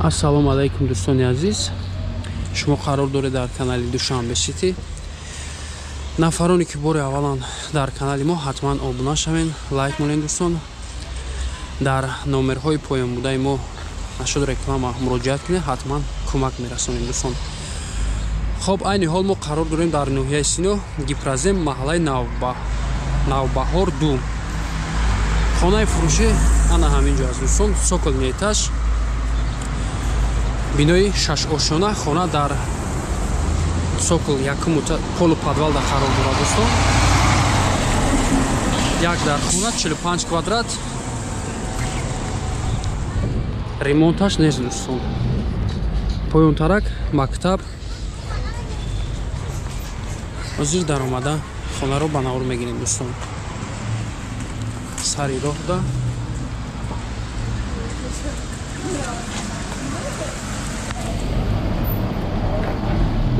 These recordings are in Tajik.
Ассалому алайкум дӯстони азиз. Шумо қарор доред дар канали Душанбе Сити. Нафароне ки бори аввалан дар канали мо ҳатман обуна шавед, лайк монед дӯстон. Дар номерҳои поёнбудаи мо нашуд реклама муроҷиат кунед, ҳатман кӯмак мерасонем дӯстон. Хоб, айни ҳол мо қарор дорем дар ноҳияи Сино, Гипрозем, маҳаллаи Навбаҳор 2. Хонаи фурӯшӣ ана ҳамин ҷо аст дӯстон, сокольный этаж. Бинои шашошёна, хона дар сокол якум полуподвалда қарор дорад дӯстон. Як дар хона 45 квадрат. Ремонташ нест дӯстон. Поёнтарак мактаб. Ҳозир даромада хонаро ба навор мегирем дӯстон. Сари роҳда.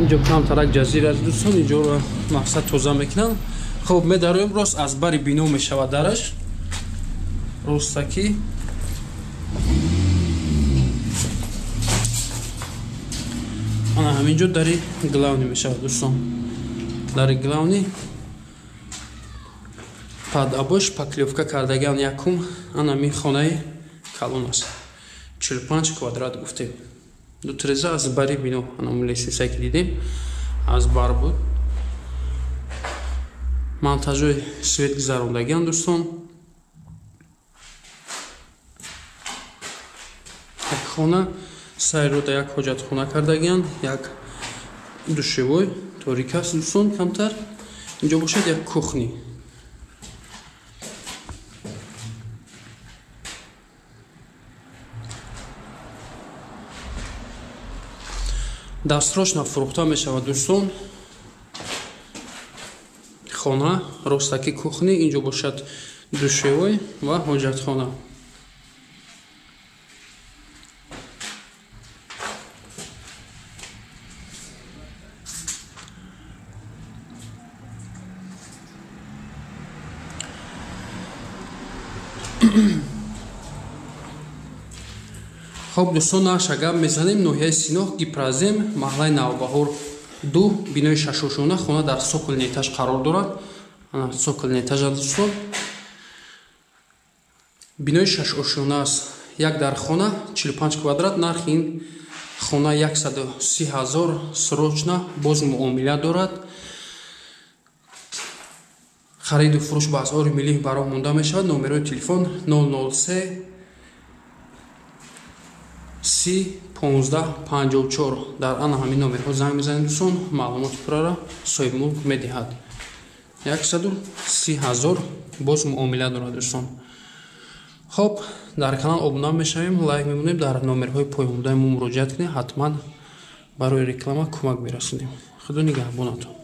Инҷо камтарак ҷазира аст дӯстон, инҷоро мақсад тоза мекунанд. Хоб, медароем, рост аз бари бино мешавад дараш. Ростаки ана ҳаминҷо дари главни мешавад дӯстон. Дари главни под обои шпаклёвка кардагиан якум ана ми хонаи калон аст. 45 квадрат гуфтем. Ду треза аз бари бино, ана лестница ки дидем аз бар буд. Монтажои свет гузарондагиан дӯстон. Як хона сайрода як ҳоҷатхона кардагиан, як душевой торик аст дӯстон камтар. Инҷо бошад як кухни. Дастрочно фурӯхта мешавад дӯстон. Хона ростаки кухни, инҷо бошад душевой ва ҳоҷатхона. Хоб дӯстон, наша гап мезанем ноҳияи Сино, Гипрозем, маҳаллаи Навбаҳор 2, бинои шашошёна, хона дар сокольный этаж қарор дорад. Ана сокольный этаж аст дӯстон. Бинои шашошёна аст. Як дар хона 45 квадрат, нархи ин хона 130 000 срочно боз муомила дорад. Хариду фурӯш ба асъори миллӣ ба роҳ монда мешавад. Номерои телефон 003 30 15 54. Дар ана ҳамин номерҳо занг мезанед дӯстон, маълумоти пурраро соҳибмулк медиҳад. 130 000 боз муомила дорад дӯстон. Хоб, дар канал обуна мешавем, лайк мемонем, дар номерҳои поёнбудаи мо муроҷиат кунед, ҳатман барои реклама кӯмак мерасонем. Худо нигаҳбонатон.